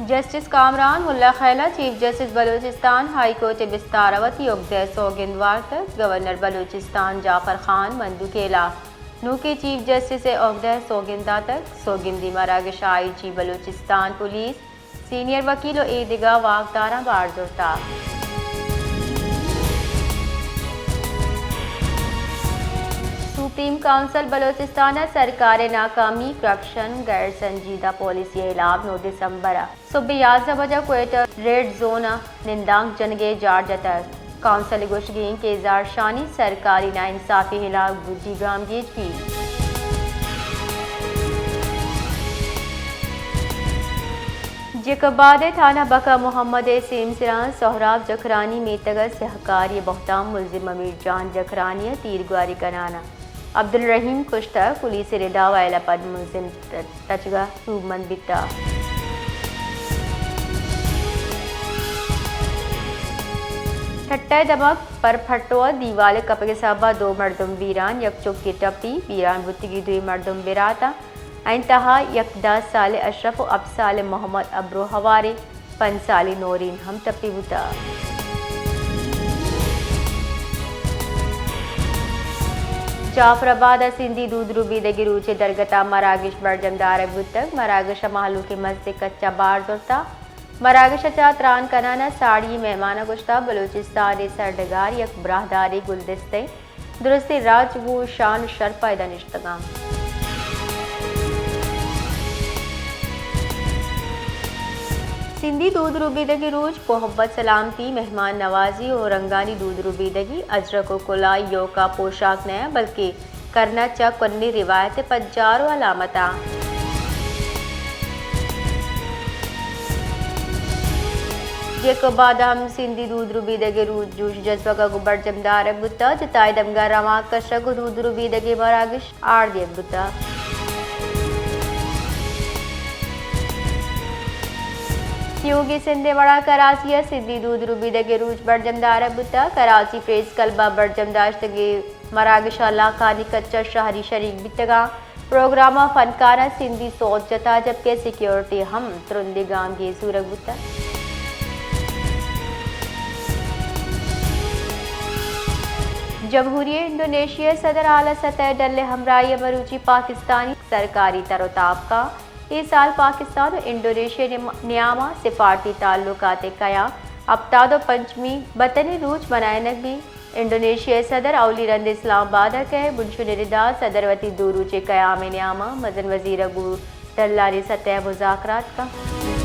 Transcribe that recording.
جسٹس کامران ملا خیل ءَ chief justice Balochistan high court ءِ بستار ءَ وتی اگدہ ءِ سوگند وارتگ۔ گورنر بلوچستان جعفر خان مندوکیل ءَ نوکیں چیف جسٹس ءِ اگدہ ءِ سوگند داتگ۔ سوگندی مراگش ءَ آئی جی بلوچستان پولیس، سینئر وکیل ءُ اے دگہ واکداراں بار زرتگ۔ سپریم کونسل بلوچستان ءَ سرکار ءِ ناکامی، کرپشن، غیر سنجیدہ پالیسی ءِ ہلاپ نو دسمبر ءَ سہب ءِ یازدہ بج ءَ کوئٹہ ریڈ زون ءَ نندانک جنگ ءِ جار جتگ۔ کونسل ءِ گوشگ اِنت کہ اظہار شانی سرکاری ناانصافی ءِ ہلاپ گڈی گامگیج بیت۔ جیکب آباد ءِ تھانہ بقا محمد ءِ سیمسراں سہراب جکھرانی میتگ ءَ سیاہکاری ءِ بہتام ءَ ملزم امیر جان جکھرانی ءَ تیرگواری کنان ءَ عبدالرحیم کشتگ۔ پولیس ءِ ردا ویل ءَ پد ملزم تچگ ءَ سوبمند بیتگ۔ ٹھٹہ ءِ دمگ پرپھٹو ءَ دیوالے کپگ ءِ سبب ءَ دو مردم بیران، یک چکے ٹپی، بیران بوتگیں دوئیں مردم برات اَنت۔ آئی ءِ تہا یک دہ سالیں اشرف ءُ ہپت سالیں محمد ابرو ہواریں پنچ سالیں نورین ہم ٹپی بوتگ۔ جعفر آباد ءَ سندھی دود ربیدگی روچ ءِ درگت ءَ مراگش برجم دارگ بوتگ۔ مراگش ءَ مہلوک ءِ مزنیں کچ ءَ بار زرتگ۔ مراگش ءَ چہ تران کنان ءَ ساڑی مہمان ءَ گوشتگ، بلوچستان ءِ سرڈگار یک براہداریں گلدستہ اِنت۔ درستیں راج گوں شان ءُ شرپ ءَ ادا نشتگ اَنت۔ سندھی دود ربیدگی روچ، محبت، سلامتی، مہمان نوازی ءُ رنگانی دود ربیدگی، اجرک ءُ کلاہ ایوک ءَ پوشاک نہ اِنت، بلکیں کرن ءَ چہ کنیں روایت ءِ پجار ءُ علامت اَنت۔ جیکب آباد ءَ ہم سندھی دود ربیدگی روچ جوش ءُ جذبگ ءَ گوں برجم دارگ بوتگ۔ جتائیں دمگ ءَ روانک کشگ ءُ دود ربیدگی مراگش آڑ دیگ بوتگ۔ تیوگیں سندھ ءِ وڑا کراچی ءَ سندھی دود ربیدگی روچ برجم دارگ بوتگ۔ کراچی پریس کلب ءَ برجم داشتگیں مراگش ءَ لاکھانی کچ ءَ شہری شریک بیتگ اَنت۔ پروگرام ءَ فنکاراں سندھی سوت جتگ، جبکہ سیکورٹی ہم ترندیں گامگیج زورگ بوتگ۔ جمہوریہ انڈونیشیا ءِ صدر اعلی سطح ءِ ڈل ءِ ہمراہی ءَ مروچی پاکستانی سرکاری تر ءُ تاب کنت۔ اے سال پاکستان ءُ انڈونیشیا ءِ نیام ءَ سفارتی تعلقات ءِ قیام ءِ ہپتاد ءُ پنچمی بتنیں روچ منائینگ بیت۔ انڈونیشیا ءِ صدر اولی رند اسلام آباد ءَ کئیت۔ بنشون ءِ ردا صدر وتی دو روچیں قیام ءِ نیام ءَ مزن وزیر ءَ گوں ڈلانی سطح ءَ مذاکرات کنت۔